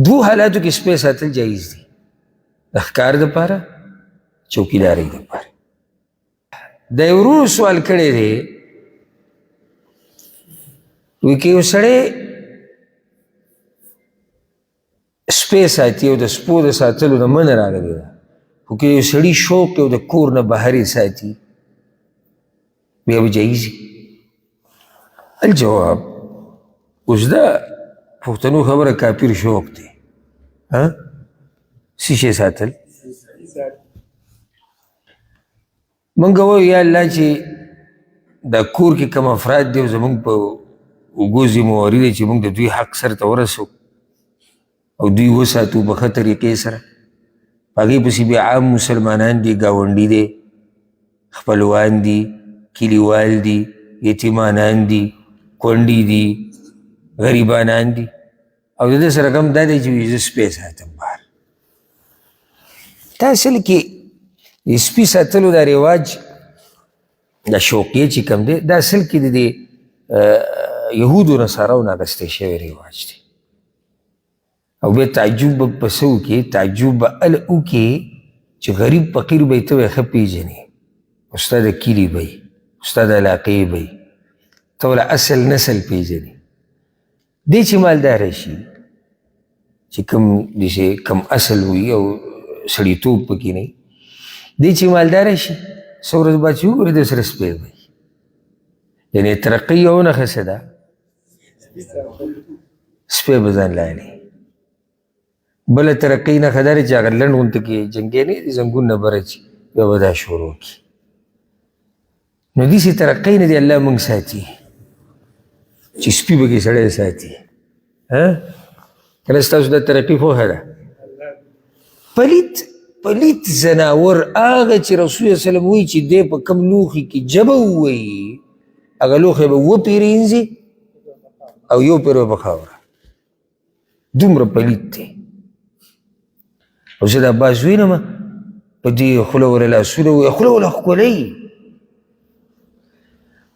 دوو حالاتو کې سپی ساتل جایز دي، د ښکار دپاره، چوکیدارۍ دپاره. د یو ورور سوال کړی دی، وایي که یو سړی سپی ساتي او د سپو د ساتلو نه منع راغلې ده، خو که یو سړي شوق او د کور نه بهر یې ساتي، بیا به جایز وي؟ الجواب، اوس دا پښتنو خبره کاپیر شوق دی، ها څه شی ساتل؟ مونږ وایو یا الله چې دا کور کې کوم افراد دي او زمونږ په اوږو ذمهواري ده چې مونږ د دوی حق سر ته ورسو او دوی وساتو په ښه طریقې سره. په هغې پسې بیا عام مسلمانان دي، ګاونډي دی، خپلوان دي، کلیوال دي، یتیمانان دي، کونډې دي، غریبانان دي، او د ده سره غم دا دی چې زه سپی ساتم بهر. دا اصل کې د سپي ساتلو دا رواج، دا شوقیه چې کوم دی، دا اصل کې د دې یهودو نصاراو نه اخیستی شوی رواج دی. او بیا تعجب به په څه وکړي؟ تعجب به هله وکړي چې غریب فقیر به یې ته به ښه پېژنې، ستا د کلي به وي، ستا د علاقې به وي، ته وله اصل نسل پېژنې. دی چې مالداره شي، چې کوم داسې کم اصل وي او سړیتوب پکې نه وي، دی چې مالداره شي، څه ورځ بعد چې وګوري د سره سپی وي، یعنې ترقۍ یو نښه څه ده؟ سپی به ځان لاړي. بله ترقۍ نښه دا ده چې هغه لنډ غونته کې جنګی نه دي، زنګون نه بره چې بیا به دا شروع کړي. نو داسې ترقۍ نه دی الله موږ ساتي چې سپي به کې سړی ساتي. ها کله ستاسو دا ترقي پوهه ده؟ پلیت پلیت ځناور هغه چې رسول الله وسلم وایي چې دی په کوم لوښي کې ژبه ووایي، هغه لوښی به اووه پېرې اینځي او یو پېر به په خاوره. دومره پلیت دی. او زه دا باز وینم په دې خوله وله لاسونه وایي، خوله وله ښکلوي.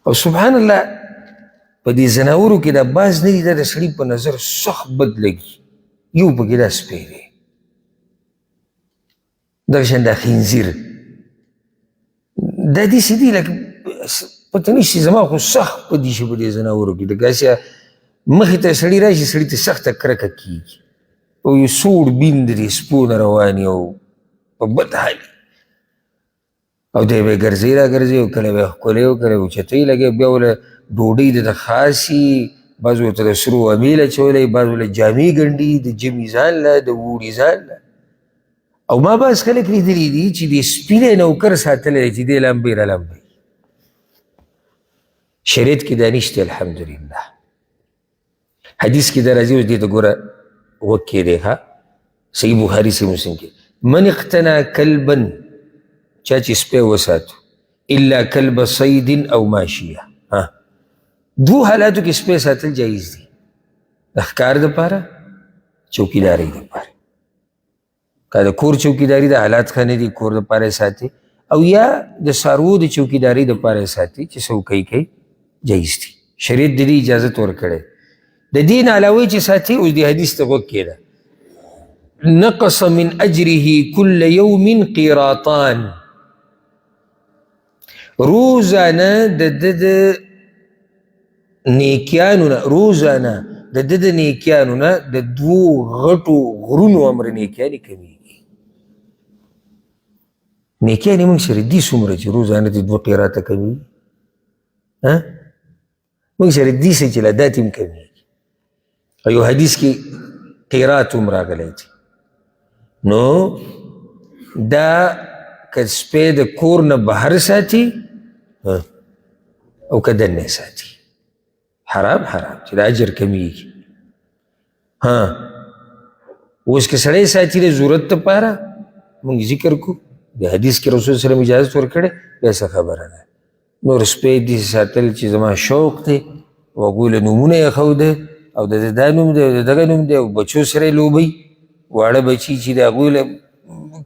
او سبحان الله په دې ځناورو کې دا باز نه دي، دا د سړي په نظر سخت بد لګي. یو پکې دا سپی دی، دغه شان دا خنزیر دا داسې دي لکه پته نشي، زما خو سخت په دي شي په دې ځناورو کې، لکه هسې مخې ته سړي راشي، سړي ته سخته کرکه کېږي، او یو سوړ بین د دې سپو نه روان او په بد حال، او دی به یې ګرځوي را ګرځوي، او کله به یې ښکلوي او کله به اوچتوي لګوي، بیا ورله ډوډۍ د ده خاصي، بعض ورته د سرو امیل اچولی، بعض ورله جامې ګنډي د ژمي ځان له، د اوړي ځان له. او ما بعض خلک لیدلي دي چې د سپي له نوکر ساتلی دی چې دی لامبي را لامبي. شریعت کې دا نشته الحمدلله. حدیث کې دا راځي، اوس دې ته ګوره غوږ کښېږدئ، ښه صحیح بخاري صحیح مسلم کې، من اقتنا کلبا، چا چې سپی وساتو، الا کلب صید او ماشیه. ها دوو حالاتو کې سپی ساتل جایز دي، د ښکار دپاره، چوکیدارۍ دپاره. که د کور چوکیداري د حالات ښه نه دي، کور دپاره یې ساتي، او یا د څاروو د چوکیدارۍ دپاره یې ساتي چې څوکۍ کوي، جایز دي. شریعت د دې اجازت ورکړی. د دې نه علاوه چې ساتي، اوس دې حدیث ته غوږ کښېږده، نقص من اجره كل يوم قيراطان، روزانه د ده د نیکیانو نه، روزانه د ده د نیکیانو نه د دوو غټو غرونو امر نیکیانې کمیږي. نیکیانې موږ سره دي څومره چې روزانه د دوه قیراته کمیږي؟ ها موږ سره دي څه چې لا دا تیم کمیږي. او یو حدیث کې قیرات هم راغلی دی. نو دا که سپی د کور نه بهر ساتي او که دننه ساتي، حرام حرام چې د اجر کمیږي. ها اوس که سړی ساتي د ضرورت لپاره، موږ ذکر کو د حدیث کې رسول صلی الله علیه وسلم اجازه ورکړې، بیا څه خبره ده. نور سپی داسې ساتل چې زما شوق دی، او هغوی له نومونه یې ښوده، او د ده دا نوم دی او د دغه نوم دی، او بچو سره یې لوبوي. واړه بچي چې د هغوی له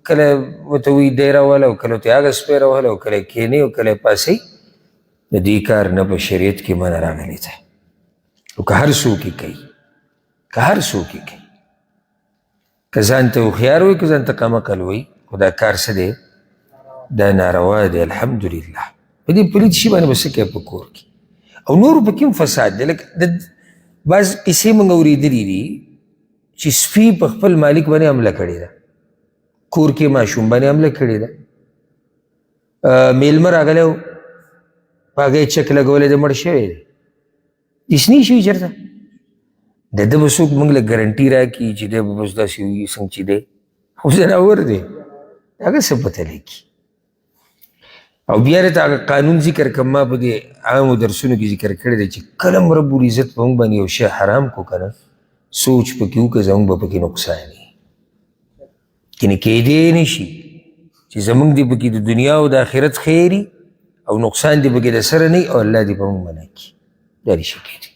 کله ورته وایي دی راوله، او کله ورته هغه سپی راوله، او کله یې کښېنوي او کله یې پاسوي. د دې کار نه په شریعت کې منع راغلې ده. او که هر څوک یې کوي، که هر څوک یې کوي. که ځان ته هوښیار وي، که ځان ته کم عقل وي، خو دا کار څه دی؟ دا ناروا دی. الحمدلله په دې پلیت شي باندې به څه کوې په کور کې؟ او نورو پکې هم فساد دی. لکه د بعض قصې موږ اورېدلي دي چې سپي په خپل مالک باندې حمله کړې ده، کور کې ماشوم باندې حمله کړې ده، میلمه راغلی و، په هغه یې چک لګولی دی، مړ شوی دی. داسې نه شوي چېرته؟ د ده به څوک موږ له ګرنټي راکړي چې دی به بس داسې وي څنګه چې دی، خو ځناور دی، هغه څه پته لګي. او بیا راته هغه قانون ذکر کړم، ما په دې عامو درسونو کې ذکر کړی دی چې کله هم رب العزت په موږ باندې یو شی حرام کړو که نه، سوچ پکې وکړه، زموږ به پکې نقصان وي. یعنې کېدی نه شي چې زموږ دې پکې د دنیا او د آخرت خیر او نقصان دې پکې د سره نه او الله دې په موږ منع کړي، دا نشي کېدی.